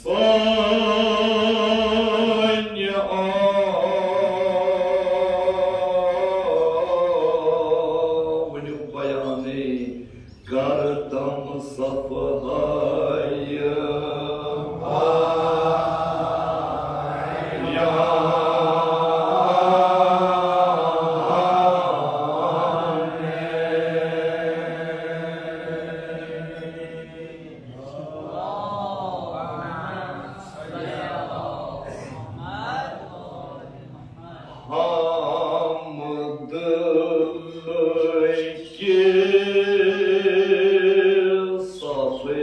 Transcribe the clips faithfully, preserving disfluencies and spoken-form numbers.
سانہِ آونیُک بیانٕے کردم صفحہ۔ حمد کہِ صفحہ۔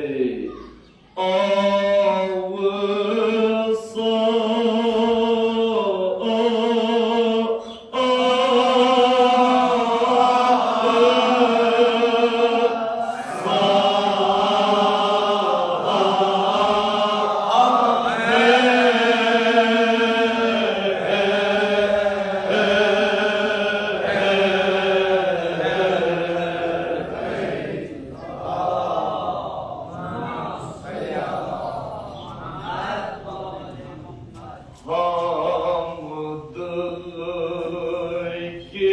حمد کہِ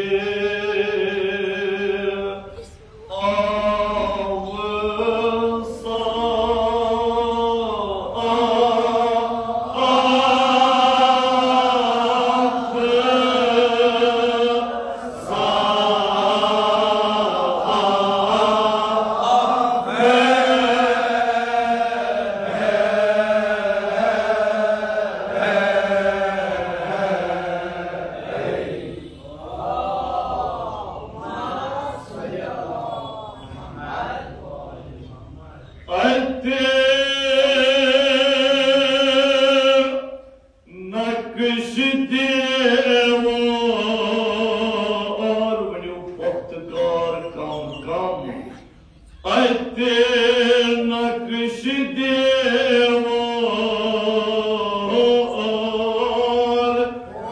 آوسا اَتہِ نقش دیوار، ؤنِو پۄختہٕ کار کم کم۔ اَتہِ نقش دیوار،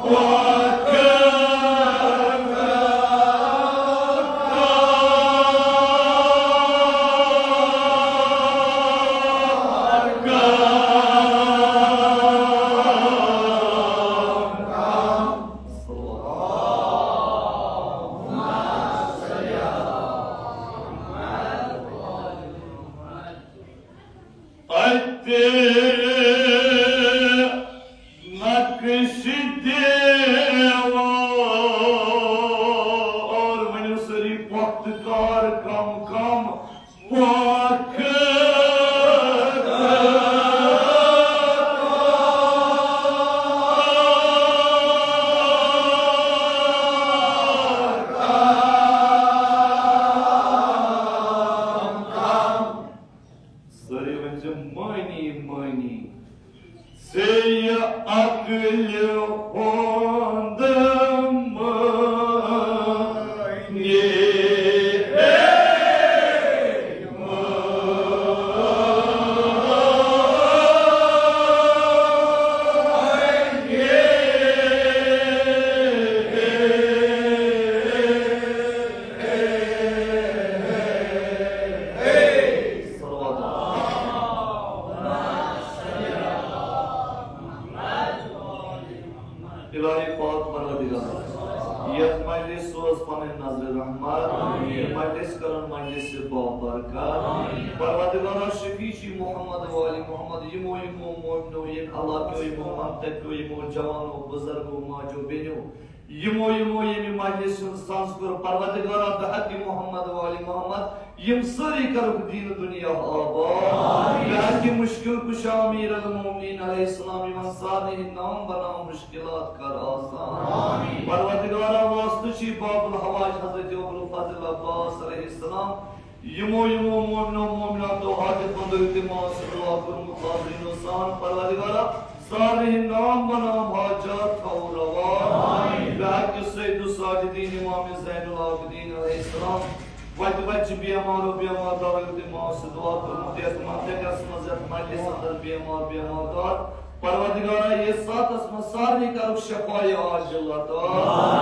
پۄختہٕ کار کم۔ اَتہِ نقش دیوار، ؤنِو سٲری پۄختہٕ کار کم کم۔ پۄختہٕ کار کم کم۔ سٲری ؤنۍ زِ مٲنی مٲنی۔ ژےٚ یہِ عقلہِ ہُنٛد مٲنی۔ صلوات۔ الٰہِ پاک پروردگار، یتھ مجلس سوز پنٕنۍ نظر رحمت، یہِ مجلس کرن مجلس بابرکت۔ پروردگارا، شفیع چھی محمد و آل محمد، یِمو یِمو مومنو، ییٚمہِ علاقو، یِمو منطقو، یِمو جوانو، بزرگو، ماجو، بیٚنیو، یِمو یِمو ییٚمہِ مجلس ہُنٛد سنز کوٚر، پروردگارا، بحق محمد و آل محمد، یِم سٲری کرُکھ دیٖن دُنیا آباد۔ بحق مشکل کشا امیر المومنین علیہ السلام، یِمن سارنٕے ہٕنٛدۍ نام بناو، مشکلات کر آسان۔ پروردگارا، واسطہٕ چھی باب الحوائج حضرت ابوالفضل عباس علیہ السلام، یِمو یِمو مومنو مومناتو حاجت مندو التماس دعا کوٚرمُت، حاضرینو سان، پروردگارا، سارنٕے ہٕنٛدۍ نام بنام حاجات تھاو روا۔ بحق سید الساجدین امام زین العابدین علیہ السلام، وتہِ وتہِ چھِ بیمارو بیمار دعوت التماس دعا کوٚرمُت، یتھ منطقس منٛز، یتھ مجلس اندر بیمار بیمار دار، پروردگارا، یتھ ساعتس منٛز سارنٕے کرُکھ شفایہِ عاجل عطا۔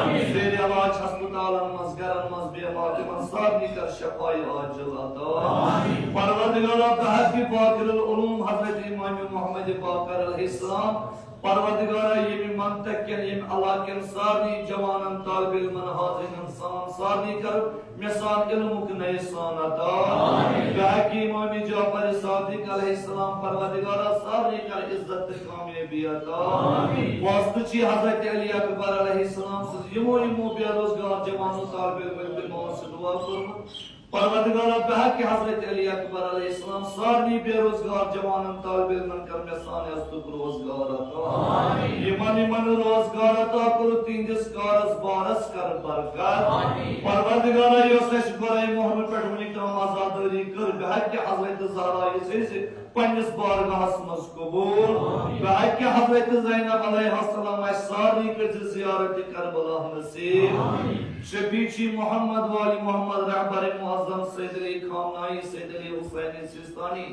آمین۔ زیر علاج ہسپتالن منٛز، گرن منٛز بیمار، تِمن سارنٕے کر شفایہِ عاجل عطا۔ آمین۔ پروردگارا، بحق باقر العلوم حضرت امام محمد باقر علیہ السلام، پروردگارا، ییٚمہِ منطقہٕ کٮ۪ن، ییٚمہِ علاقہٕ کٮ۪ن سارنٕے جوانن، طالب علمن، حاضرینن سان سارنٕے کر مےٚ سان علمُک نَیہِ سان عطا۔ آمین۔ بحق امام جعفر صادق علیہ السلام، پروردگارا، سارنٕے کر عزت تہٕ کامیٲبی عطا۔ آمین۔ واسطہٕ چھِ حضرت علی اکبر علیہ السلام سٕنٛز یِمو یِمو بے روزگار جوانو، طالب علمو، علماوَن سۭتۍ دعا کوٚرمُت۔ پروردگارا، بحق حضرت علی اکبر علیہ السلام سارنٕے بے روزگار جوانن، طالب علمن کر مےٚ سان عزتُک روزگار عطا۔ آمین۔ یِمن یِمن روزگار عطا کوٚرُتھ، تِہنٛدِس کارس بارس کر برکت۔ آمین۔ پروردگارا، یۄس اَسہِ گۄڈے محرمہٕ پٮ۪ٹھ وُنیُک تام عزادٲری کٔر، بحق حضرت زہرا، یہِ تھٲیزِ پننِس بارگاہس منٛز قبول۔ آمین۔ بحق حضرت زینب علیہ السلام، اَسہِ سارنٕے کٔرزِ زیارت کربلا نصیب۔ آمین۔ شفیع چی محمد والی محمد، رہبر معظم سید علی خامنائی، سید علی حسینی سیستانی،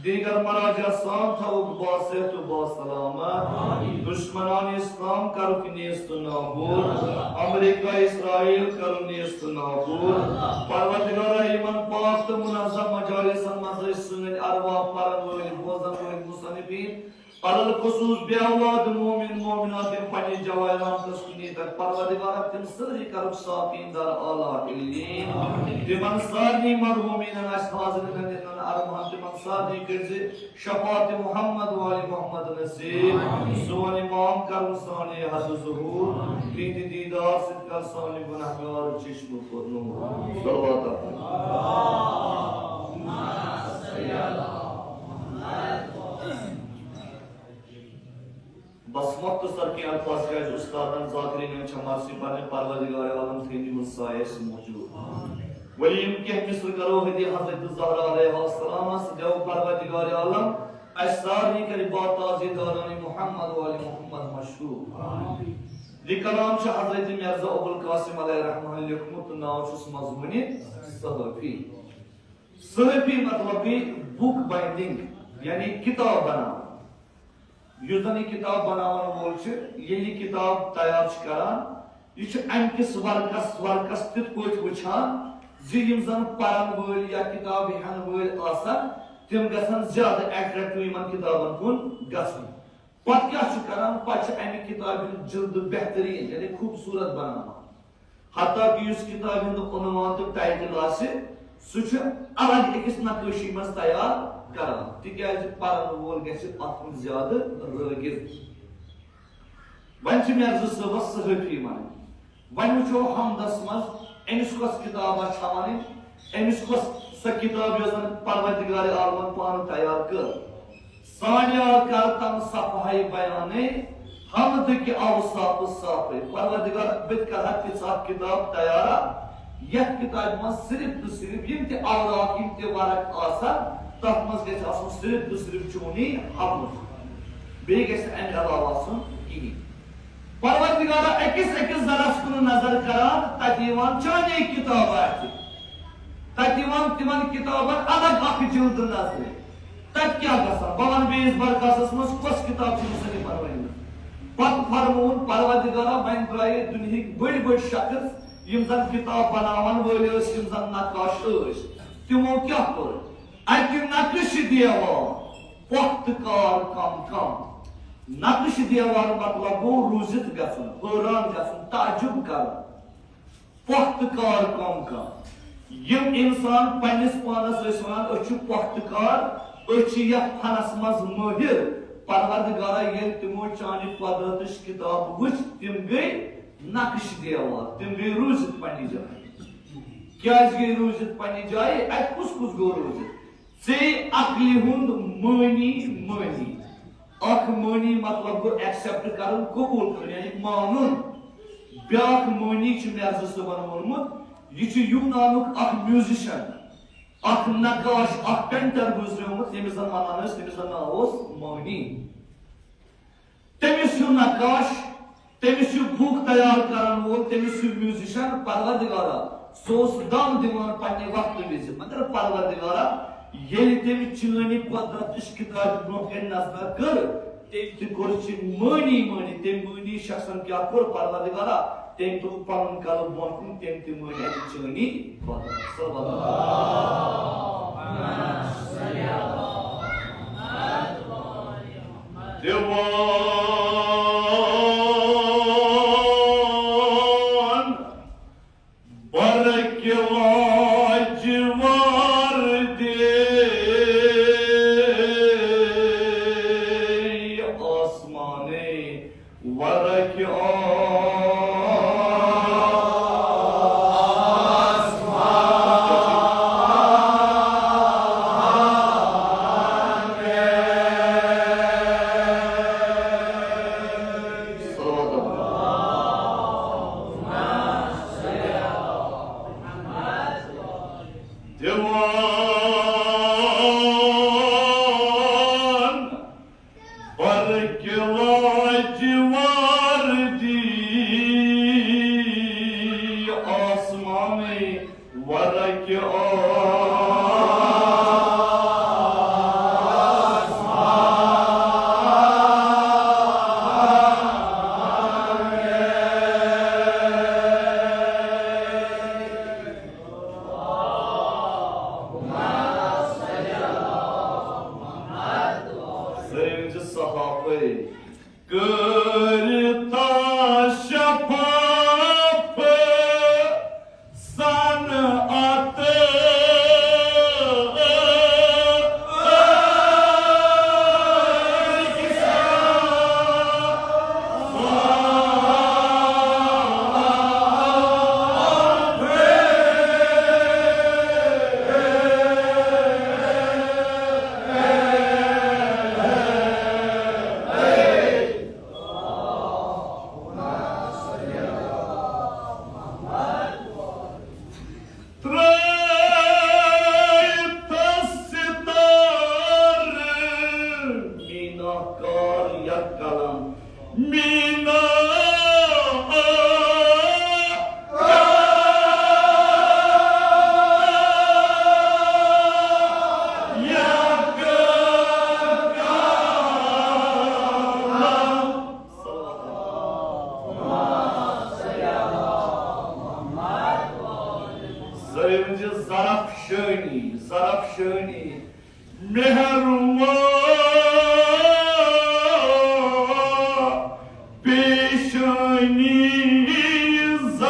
دیگر مراجع سان تھاوُکھ باصحت و باسلامت۔ آمین۔ دشمنان اسلام کرُکھ نیست و نابود۔ امریکہ اسرائیل کرُن نیست و نابود۔ پروردگارا، یِمن پاک تہٕ منظم مجالسن منٛز أسۍ سٲنۍ ارواح پرن وٲلۍ، بوزن وٲلۍ مصنفین، علل خصوص بے اولاد مومن مومنات، یِم پننہِ جوائے رحمتس کُن نیتکھ، پروردگارا، تِم سٲری کرُکھ ساکن در اعلیٰ علیین۔ تِمن سارنٕے مرحومینن، اَسہِ حاضرینن، یِمن ارواحن، تِمن سارنٕے کٔرزِ شفاعت محمد وآل محمد نصیب۔ سون امام کرُن سانہِ حد ظہور۔ تِہنٛدِ دیدار سۭتۍ کر سانہِ گناہگار چشمہٕ پر نور۔ صلوات۔ بس مختصر کینٛہہ الفاظ، کیازِ استادن ذاکرینن چھےٚ مرثی پرنہِ، پروردگار عالم تھٲینی منٛز سایس موجود۔ وۄنۍ یِم کینٛہہ مصرٕ کرو ہدی حضرت زہرا علیہ السلامس، دیو پروردگار عالم اسہِ سارنٕے کرِ با تازیداران محمد و آل محمد مشہور۔ یہ کلام چھُ حضرت مرزا ابوالقاسم علیہ الرحمہ لیوٚکھمُت تہٕ ناو چھُس مضموٗنِ صحافی۔ صحافی مطلب گٔے بُک بائنڈنگ، یعنی کتاب بناوان۔ یُس زن یہِ کتاب بناون وول چھُ، ییٚلہِ یہِ کتاب تیار چھُ کران، یہِ چھُ امہِ کِس ورقس، ورقس تِتھ پٲٹھۍ وٕچھان زِ یِم زن پرن وٲلۍ یا کتاب ہٮ۪ن وٲلۍ آسن، تِم گژھن زیادٕ اٹریکٹو یِمن کتابن کُن گژھٕنۍ۔ پتہٕ کیٛاہ چھُ کران؟ پتہٕ چھُ امہِ کتابہِ ہُنٛد جلدٕ بہتریٖن، یعنی خوٗبصوٗرت بناوان۔ حتیٰ کہ یُس کتابہِ ہُنٛد عنوان تہٕ ٹائٹل آسہِ، سُہ چھُ الگ أکِس نقٲشی منٛز تیار کران، تِکیازِ پرن وول گژھِ اتھ کُن زیادٕ رٲغب۔ وۄنۍ چھِ مرزا صٲبس صحافی ونٕنۍ۔ وۄنۍ وٕچھو حمدس منٛز أمِس کۄس کتابہ چھےٚ ونٕنۍ، أمِس کۄس سۄ کتاب یۄس زن پروردگار عالمن پانہٕ تیار کٔر۔ سانیار کر تم صفحہ بیانے حمد کہ اوصاف صافے۔ پروردگار، بہٕ تہِ کرٕ ہا تِژھ اکھ کتاب تیارا، یتھ کتابہِ منٛز صرف تہٕ صرف یِم تہِ اوراق، یِم تہِ ورق آسن، تتھ منٛز گژھِ آسُن صرف تہٕ صرف چونی حمد۔ بیٚیہِ گژھِ نہٕ امہِ علاوٕ آسُن کِہیٖنۍ۔ پروردگارا، أکِس أکِس زرس کُن نظر کران، تتہِ یِوان چانے کتابہٕ اتھِ۔ تتہِ یِوان تِمن کتابن الگ اکھ جلد نظرِ۔ تتہِ کیٛاہ گژھان؟ بہٕ ونہٕ بیٚیِس برکاسس منٛز کۄس کتاب چھِ مُصنف فرمٲومٕژ۔ پتہٕ فرمووُن پروردگارا، وۄنۍ درٛایے دُنہِکۍ بٔڑۍ بٔڑۍ شخص، یِم زن کتاب بناون وٲلۍ ٲسۍ، یِم زن نقاش ٲسۍ۔ تِمو کیٛاہ کوٚر؟ اکہِ نقشہِ دیوار پۄختہٕ کار کم کم۔ نقشہِ دیوار مطلب گوٚو روٗزِتھ گژھُن، حٲران گژھُن، تعجب کرُن۔ پۄختہٕ کار کم کم۔ یِم انسان پننِس پانس ٲسۍ ونان، أسۍ چھِ پۄختہٕ کار، أسۍ چھِ یتھ فنس منٛز مٲہِر، پروردگارا، ییٚلہِ تِمو چانہِ قۄدرتٕچ کتاب وٕچھ، تِم گٔے نقشہِ دیوار، تِم گٔے روٗزِتھ پننہِ جایہِ۔ کیازِ گٔے روٗزِتھ پننہِ جایہِ؟ اتہِ کُس کُس گوٚو روٗزِتھ؟ ژےٚ عقلہِ ہُنٛد معنی، معنی۔ اکھ معنی مطلب گوٚو ایکسپٹ کرُن، قبول کرُن، یعنی مانُن۔ بیاکھ معنی چھُ مرزا صٲبن ووٚنمُت، یہِ چھُ یونانُک اکھ میوزیشن، اکھ نقاش، اکھ پینٹر گُزریومُت، ییٚمِس زن ونان ٲسۍ، تٔمِس زن ناو اوس معنی۔ تٔمِس ہیوٗ نقاش، تٔمِس ہیوٗ بُک تیار کرن وول، تٔمِس ہیوٗ میوزیشن، پروردگارا، سُہ اوس دم دِوان پننہِ وقتہٕ وِزِ۔ مگر پروردگارا، ییٚلہِ تٔمۍ چٲنہِ قۄدرتٕچ کِتابہِ برونٛہہ کنہِ نظر کٔر، تٔمۍ تہِ کوٚر چٲنۍ مٲنی مٲنی، تٔمۍ مٲنی شخصن کیٛاہ کوٚر پروردگارا؟ تٔمۍ تُل پنُن قلب بۄن کُن، تٔمۍ تہِ مٲنۍ اَتہِ چٲنی بدل۔ صلی اللہ۔ دِوان برکہِ لاجہِ وردی آسمانٕے، ورکہِ آسمان۔ صلوات۔ دِوان برکہِ لاجہِ وردی آسمانٕے، ورکہِ آسمان۔ سٲری ؤنۍ زِ صحافٕے۔ کٔرۍ تا شفاف صنعت ترٲوۍ تس ستارٕ، میٖنا کار یک قلم، میٖنا کار یک قلم۔ سٲری ؤنۍ زِ ظرف شٲنی، ظرف شٲنی، مہروا پیشٲنی ظرف۔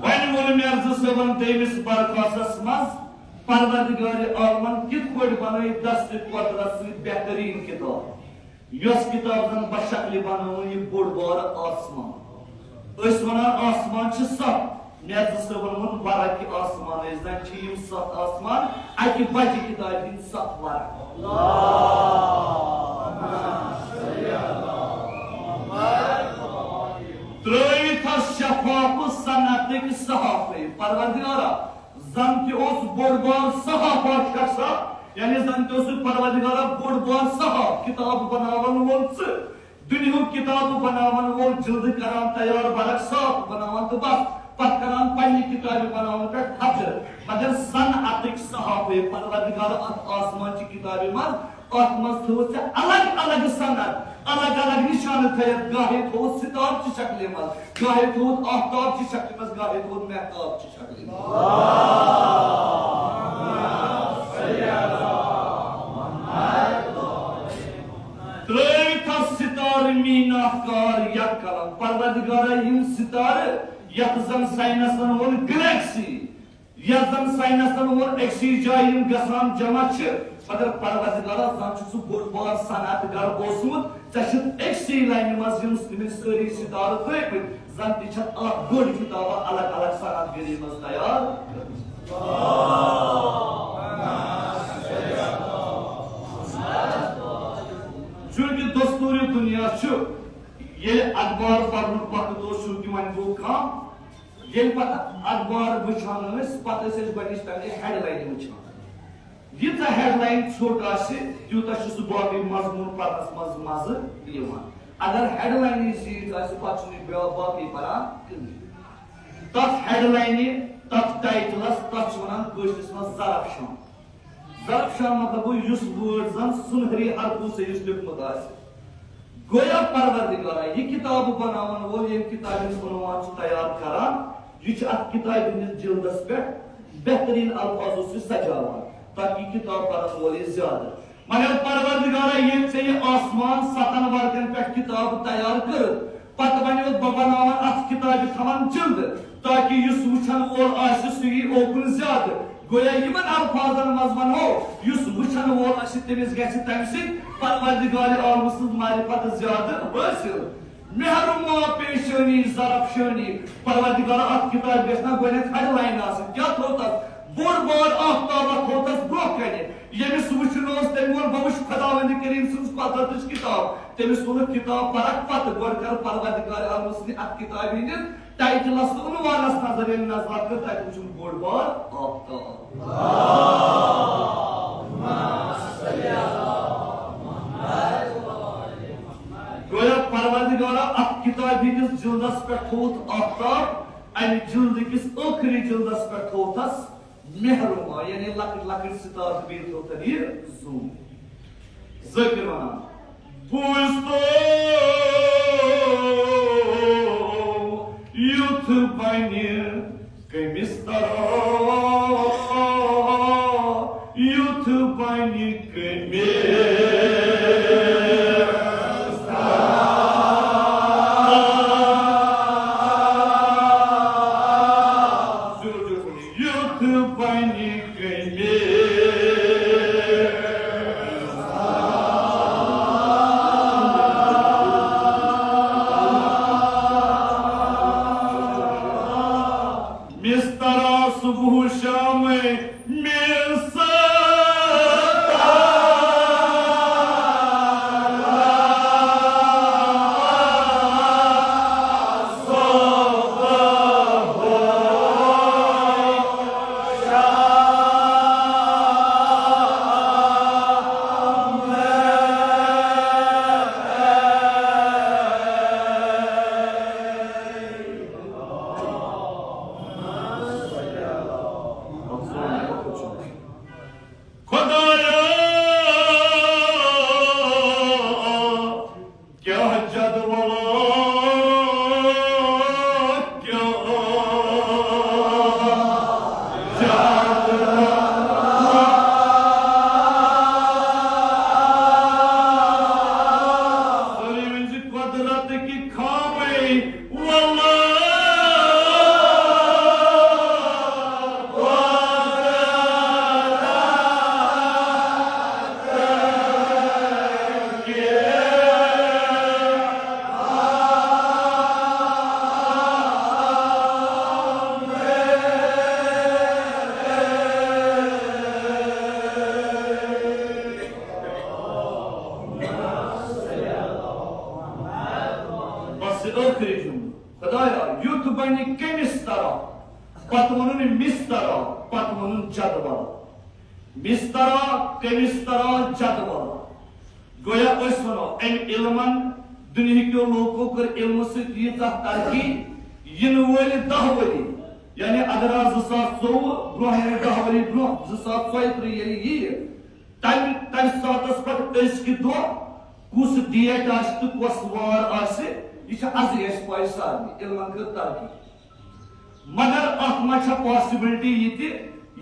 وۄنۍ ووٚن مرزٕ صٲبن دوٚیمِس برخاستس منٛز، پروردگار عالمن کِتھ پٲٹھۍ بنٲے دستِ قدرت سۭتۍ بہتریٖن کتاب، یۄس کتاب زن بشکلہِ بنٲوٕن یہِ بوٚڑ بارٕ آسمان۔ أسۍ ونان آسمان چھِ ستھ، مرزٕ صٲبن ووٚن ورق کہِ آسمان، أسۍ زن چھِ یِم ستھ آسمان اکہِ بجہِ کتابہِ ہٕنٛدۍ ستھ ورق۔ ترٲوِتھ ٲس شفاف صنعتٕکۍ صحافے۔ پروردگارا، زن تہِ اوس بوٚڑ بار صحافہ شخصا، یعنی زن تہِ اوس پروردگارا بوٚڑ بار صحاف، کتاب بناون وول ژٕ، دُنیہُک کتاب بناون وول، جلد کران تیار، ورق صاف بناوان تہٕ بس، پتہٕ کران پننہِ کتابہِ بناون پٮ۪ٹھ حجر۔ مگر صنعتٕکۍ صحافے پروردگارا اتھ آسمان چہِ کتابہِ منٛز، اتھ منٛز تھٲوٕتھ ژےٚ الگ الگ صنعت، الگ الگ نشانہٕ تھٲیِتھ، گاہے تھوٚوُتھ ستارٕ چہِ شکلہِ منٛز، گاہے تھوٚوُتھ آفتاب چہِ شکلہِ منٛز، گاہے تھوٚوُتھ مہتاب چہِ شکلہِ منٛز۔ ترٲوِتھ ستارٕ میٖناہ کار یک قلم۔ پروردگارا، یِم ستارٕ یتھ زن ساینسن ووٚن گلیکسی، یتھ زن ساینسن ووٚن أکسٕے جایہِ یِم گژھان جمع چھِ، مگر پروردگارا، زن چھُ سُہ بوٚڑ بار صنعت گر اوسمُت، ژےٚ چھِتھ أکسٕے لاینہِ منٛز یِم، یِم سٲری ستارٕ ترٲومٕتۍ، زن تہِ چھتھ اکھ بٔڑ کتابہ الگ الگ صنعت گٔری منٛز تیار۔ چونکہ دستور دنیا چھُ، ییٚلہِ اخبار پرنُک وقت اوس، چوٗنٛکہِ وۄنۍ گوٚو کم، ییٚلہِ پتہٕ اخبار وٕچھان ٲسۍ، پتہٕ ٲسۍ أسۍ گۄڈٕنِچ تَمہِ headline وٕچھان۔ ییٖژاہ headline ژھوٚٹ آسہِ، تیوٗتاہ چھُ سُہ باقٕے مضموٗن پرنَس منٛز مَزٕ یِوان۔ اگر headline یی زیٖٹھ آسہِ، پتہٕ چھُنہٕ یہِ بیا-، باقٕے پران کٕہٕنۍ۔ تَتھ headline، تَتھ titleس، تَتھ چھِ وَنان کٲشرِس منٛز زرفشان۔ زرفشان مطلب گوٚو یُس word زن سُنہری حرفو سۭتۍ یُس لیوٚکھمُت آسہِ۔ گویا پروردگارا، یہِ کتاب بناون وول ییٚمہِ کتابہِ ہُنٛد عنوان چھُ تیار کران، یہِ چھُ اتھ کتابہِ ہٕنٛدِس جلدس پٮ۪ٹھ بہترین الفاظو سۭتۍ سجاوان، تاکہِ یہِ کتاب پرن وول یہِ زیادٕ۔ وۄنۍ پروردگارا، ییٚمۍ ژےٚ یہِ آسمان ستن ورقن پٮ۪ٹھ کتاب تیار کٔرٕتھ، پتہٕ وۄنۍ بہٕ بناوان اتھ کتابہِ تھاوان جلد، تاکہِ یُس وٕچھن وول آسہِ، سُہ یی اوکُن زیادٕ۔ گویا یِمن الفاظن منٛز ونو، یُس وٕچھن وول آسہِ، تٔمِس گژھِ تمہِ سۭتۍ پروردگار عالم سٕنٛز معرفت زیادٕ حٲصِل۔ مہرما پیشانی زرفشانی، پروردگار، اتھ کتابہِ گژھِ نا گۄڈنیتھ headline آسٕنۍ، کیٛاہ تھوٚو تس؟ بوٚڑ بار آفتابہ تھوٚو تس برونٛہہ کنہِ۔ ییٚمِس وٕچھُن اوس، تٔمۍ ووٚن، بہٕ وٕچھٕ خداوند کریم سٕنٛز قۄدرتٕچ کتاب۔ تٔمِس ووٚنُکھ، کتاب پرکھ پتہٕ، گۄڈٕ کر پروردگار عالم سٕنٛدِ اتھ کتابہِ ہٕنٛدِس titleس تہٕ عنوانس نظر۔ ییٚلہِ نظر کٔر، تتہِ وُچھُن بوٚڑ بار آفتاب۔ گویا پروردگارا اتھ کتابہِ ہٕنٛدِس جلدس پٮ۪ٹھ تھووُتھ آفتاب، امہِ جلدٕ کِس ٲخری جلدس پٮ۪ٹھ تھووتھس مہرما، یعنی لۄکٕٹۍ لۄکٕٹۍ ستارٕ تہٕ بیٚیہِ تھووتھن یہِ زوٗن۔ ذٲکِر وَنان، بوٗزتو یُتھ بَنہِ کٔمِس تَرا، یُتھ بَنہِ کٔمِس تَرا۔ زیوٗٹھ، زیوٗٹھ ؤنِو، یُتھ بَنہِ کٔمِس۔ مِسترا صبح شامے مِسترا۔ خدایا، کیٛاہ جدولا، کیٛاہ جدولا۔ سٲری ؤنۍ زِ قۄدرت کہِ خامے واللہ۔ بس ٲخری جملہٕ۔ خدایا، یُتھ بنہِ کٔمِس ترا؟ پتہٕ ووٚنُن مِسترا، پتہٕ ووٚنُن جدول۔ مِسترا، کٔمِس ترا، جدول۔ گویا أسۍ وَنو، أمۍ علمن، دُنیہکیو لوٗکو کٔر علمہٕ سۭتۍ ییٖژاہ ترقی، یِنہٕ وٲلۍ دَہ ؤری، یعنی اگر آز زٕ ساس ژوٚوُہ برونٛہہ، یعنی دَہ ؤری برونٛہہ، زٕ ساس ژۄیہِ ترٕٛہ ییٚلہِ یِیہِ، تَمہِ، تَمہِ ساتس پٮ۪ٹھ أزکہِ دۄہ کُس date آسہِ تہٕ کۄس وار آسہِ، یہِ چھِ ازٕے اَسہِ پَے سارنٕے، علمن کٔر ترقی۔ مگر اتھ منٛز چھےٚ possibility یہِ تہِ،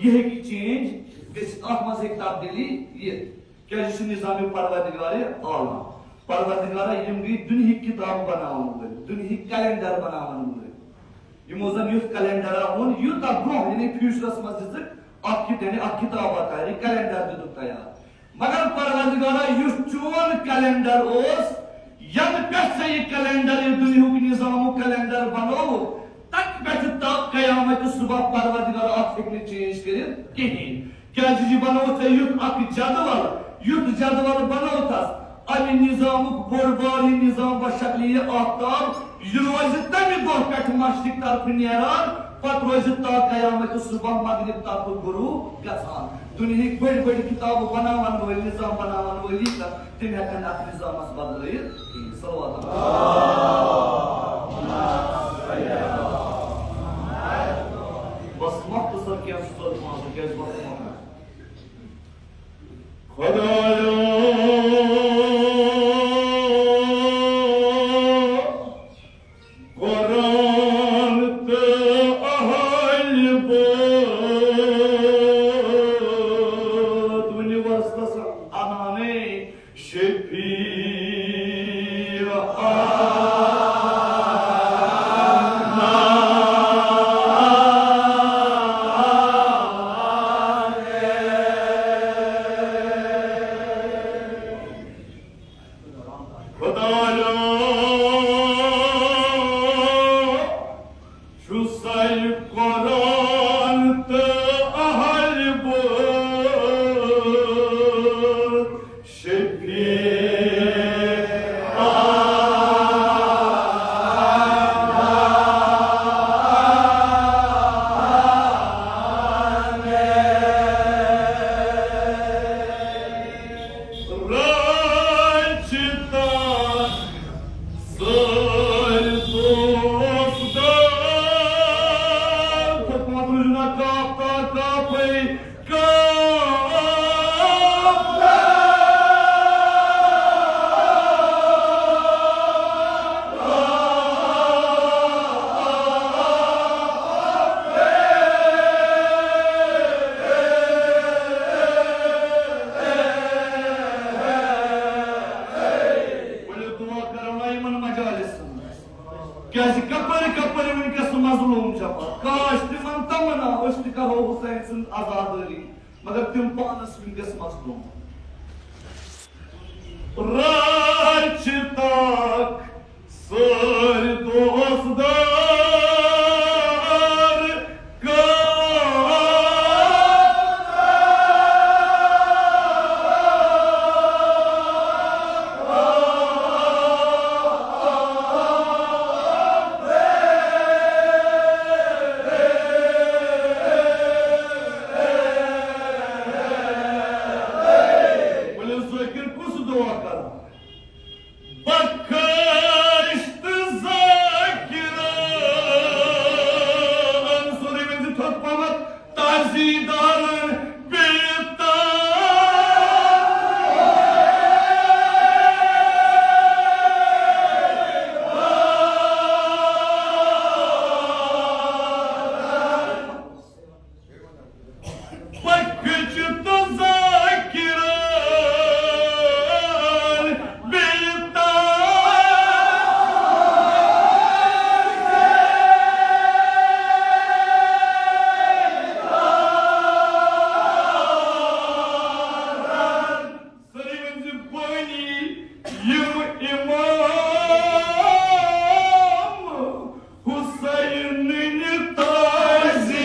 یہِ ہیٚکہِ change گٔژھِتھ، اتھ منٛز ہیٚکہِ تبدیلی یِتھ، کیازِ یہِ چھُ نظام پروردگار عالم۔ پروردگارا، یِم گٔے دُنہِکۍ کتاب بناون وٲلۍ، دُنہِکۍ calendar بناون وٲلۍ۔ یِمو زن یُتھ calendar آو ووٚن، یوٗتاہ برونٛہہ، یعنی future منٛز دِژٕکھ اکھ کِت-، یعنی اکھ کتاب تیار، یہِ calendar دِتُکھ تیار۔ مگر پروردگارا، یُس چون calendar اوس، ینہٕ پٮ۪ٹھ ژےٚ یہِ calendar، یہِ دُنیہُک نظامُک calendar بنووُتھ، تتہِ پٮ۪ٹھٕ تا قیامت صبح پروردگارا اتھ ہیٚکہِ نہٕ change کٔرِتھ کِہیٖنۍ۔ کیازِ یہِ بنووُتھ ژےٚ یُتھ اکھ جدول، یُتھ جدول بنووتھس، امہِ نظامُک بوٚڑ بار یہِ نظام بشکلِ یہِ آفتاب، یہِ روزِ تمہِ دۄہ پٮ۪ٹھ مشرق طرفہٕ نیران، پتہٕ روزِ تا قیامت صبح مغرب طرفہٕ غروب گژھان۔ دُنیہٕکۍ بٔڑۍ بٔڑۍ کتابہٕ بناون وٲلۍ، نظام بناون وٲلی تہٕ تِم ہٮ۪کن اتھ نظامس بدلٲیِتھ کِہیٖنۍ۔ صلوات۔ بس مختصر کینٛہہ زٕ ژور پانٛژھ، تِکیٛازِ وقت مۄکلیو۔ خدایا، قرآن تہٕ اہل بیت، ؤنِو حظ تسا انانے شفیع۔ خدایا، چھُ سَے قرآن تہٕ اہل بیت شفیع۔ رٲچھ تہٕ سٲرۍ دوست دار۔ پھُٹمُت روٗزِو نا کاپ تا کاپٕے۔ ؤلِو دُعا کرو نا یِمن مجالسن۔ کیازِ کپٲرۍ کپٲرۍ وٕنکیٚس مظلوم چھِ پتھ۔ کاش تِمن تمنا أسۍ تہِ کرو حسین سٕنٛز عزادٲری، مگر تِم پانس وٕنکیٚس مظلوم۔ رٲچھ تاک سٲرۍ دوست دار۔ ؤلِو ذٲکِر کُس دُعا کران؟ بخش تہٕ ذاکرن، سورُے ؤنۍ زِ تھوٚد پہمتھ، تعزیدارن بیٚیہِ تام۔ بخش تہٕ ذاکرن بیٚیہِ تام۔ سٲری ؤنۍ زِ بٲنی یِم امام حسینٕنۍ تعزیت۔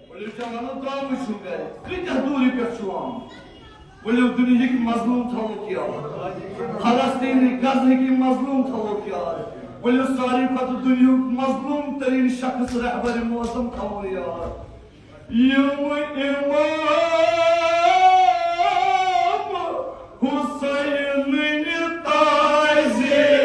ؤلِو جوانو، درٛامٕتۍ چھِو گرِ، کۭتیٛاہ دوٗرِ پٮ۪ٹھ چھِو آمٕتۍ؟ ؤلِو دُنیہٕکۍ مظلوم تھاووکھ یاد۔ فلسطینٕکۍ، غزہٕکۍ مظلوم تھاووکھ یاد۔ ؤلِو ساروی کھۄتہٕ دُنیہُک مظلوم تریٖن شخص رہبر معظم تھاوو یاد۔ یِم امام حسینٕنۍ تعزیت۔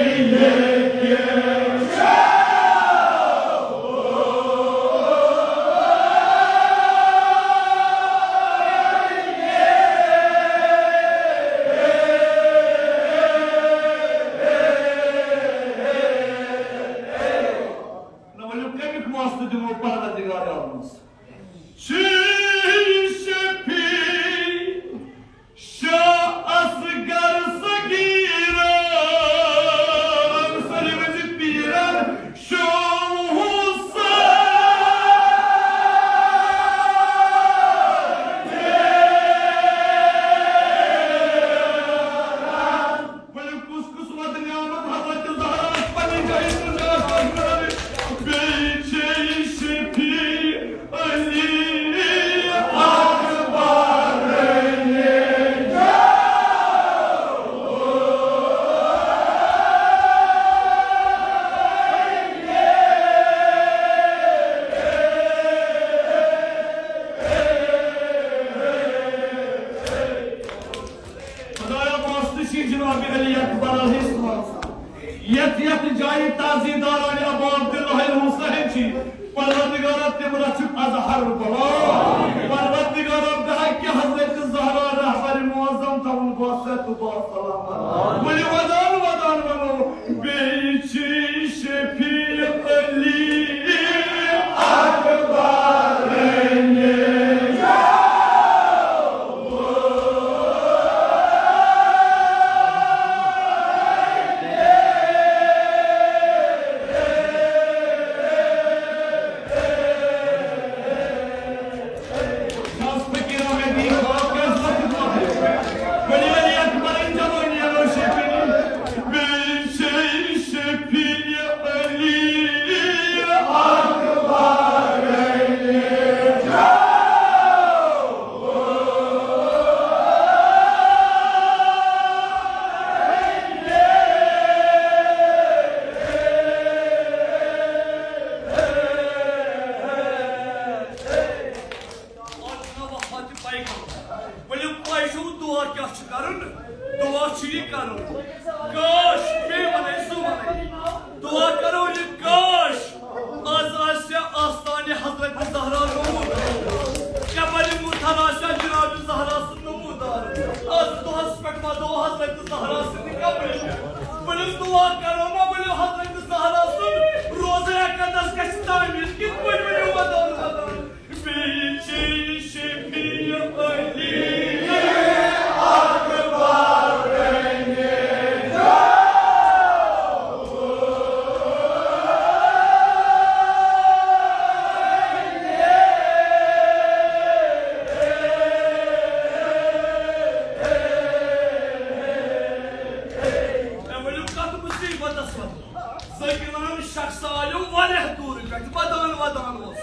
نہ ؤلِو کَمیُک واسطہٕ دِمو پروردگار عالمس؟ شیٖن جناب علی اکبر علیہ السلام۔ یتھ یتھ جایہِ تعزیداران ابا عبداللہ حسین چھِ، پروردگارا تِم رچھُکھ از ہر بلا۔ پروردگارا بحق حضرت زہرا رہبر معظم تھاوُن باصحت و باسلامت۔ ؤلِو ودان ودان ونو، بیٚیہِ چھِ شفیع علی اکبر۔ ؤلِو، تۄہہِ چھُو دُعا کیٛاہ چھُ کَرُن؟ دُعا چھُ یہِ کَرُن۔ کاش، بیٚیہِ وَنَے، زٕ وَنَے۔ دُعا کَرو یہِ، کاش، آز آسہِ آستانہِ حضرت زہرا نمودار۔ جبل مطہر آسہِ جناب زہرا سُنٛد نمودار۔ آز دۄہَس پٮ۪ٹھ وَدو حضرت زہرا سٕنٛدِ قبرِ پٮ۪ٹھ۔ ؤلِو، دُعا کَرو نا، ؤلِو، حضرت زہرا سُنٛد روضہ اقدس گژھِ تعمیٖر۔ کِتھ پٲٹھۍ ؤلِو وَدو، وَدو؟ بیٚیہِ چھِ شفیع علی اکبر۔ مےٚ ؤنِو کَتھ مُصیٖبتَس منٛز۔ ذٲکِر نام شخص آیو واریاہ دوٗرٕ پٮ۪ٹھ، ودان ودان اوس۔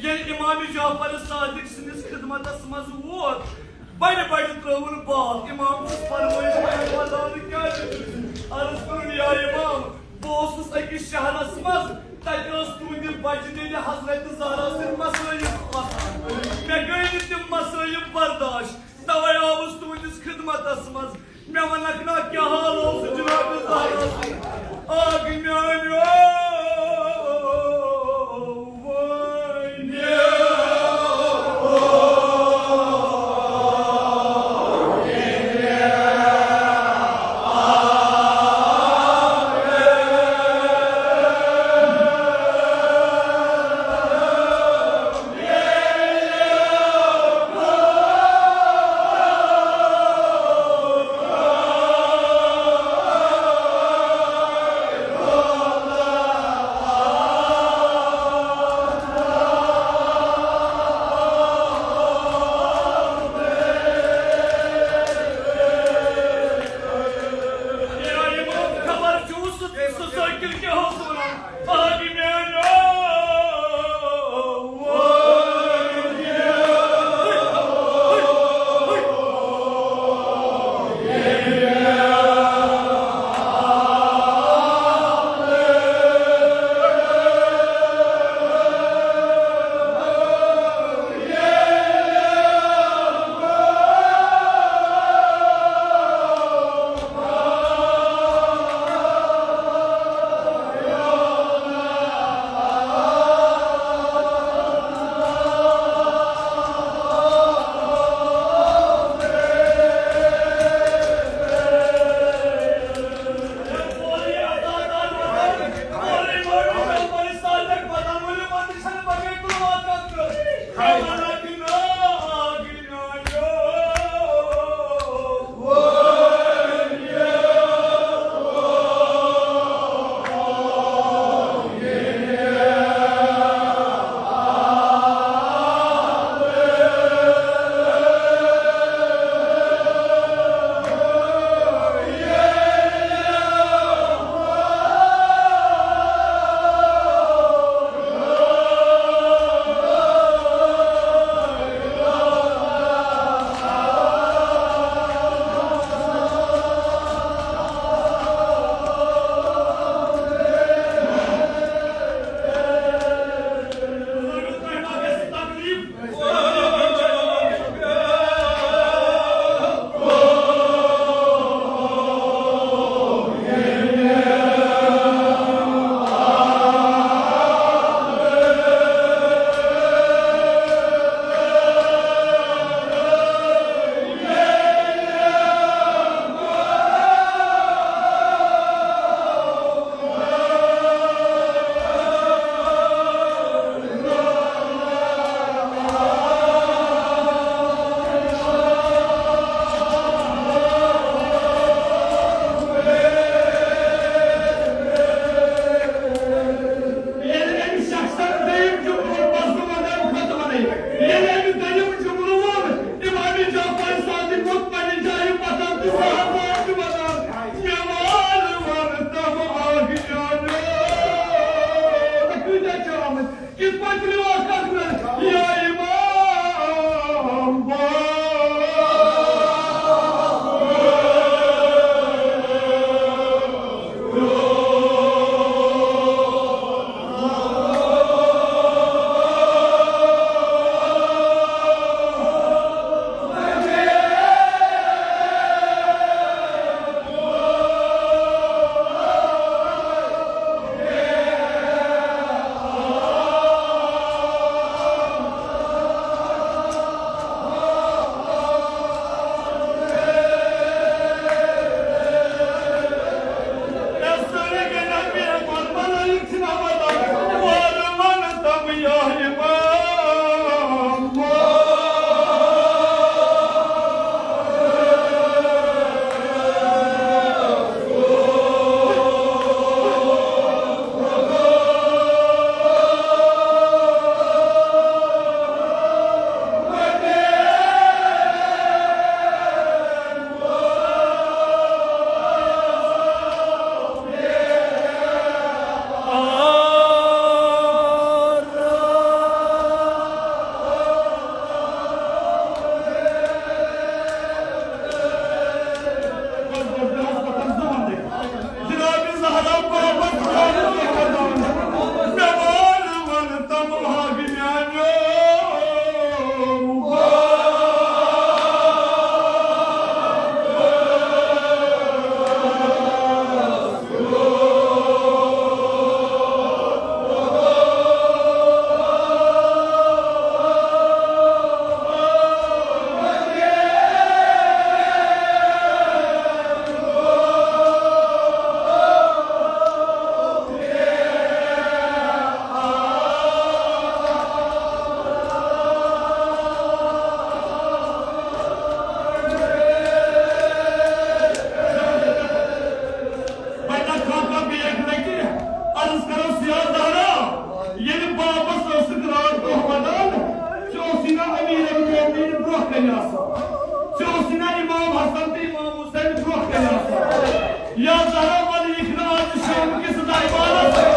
ییٚلہِ امام جعفر صادق سٕنٛدِس خدمتس منٛز ووت، بڑِ بڑِ ترٲوٕن بال۔ امام چھُس فرمٲیِش کران، ودان کیٛازِ چھُ؟ عرض کوٚرُن، یا امام، بہٕ اوسُس أکِس شہرس منٛز، تتہِ ٲس تُہنٛدِ بچہِ بیٚنہِ حضرت زہرا سٕنٛدۍ مصٲیب آسان۔ مےٚ گٔے نہٕ تِم مصٲیب برداشت، توے آوُس تُہنٛدِس خدمتس منٛز۔ مےٚ وَنَکھ نا کیٛاہ حال اوس جناب زہرا سُنٛد؟ آ گٔے میٛانیو وٲنیو۔ برونٛہہ کنہِ آسان۔ ژےٚ اوسُے نا امام حسن تہٕ امام حسین برونٛہہ کنہِ آسان۔ یا زہرا، وَلہٕ یِکھ نہٕ آز شام کِس دربارس۔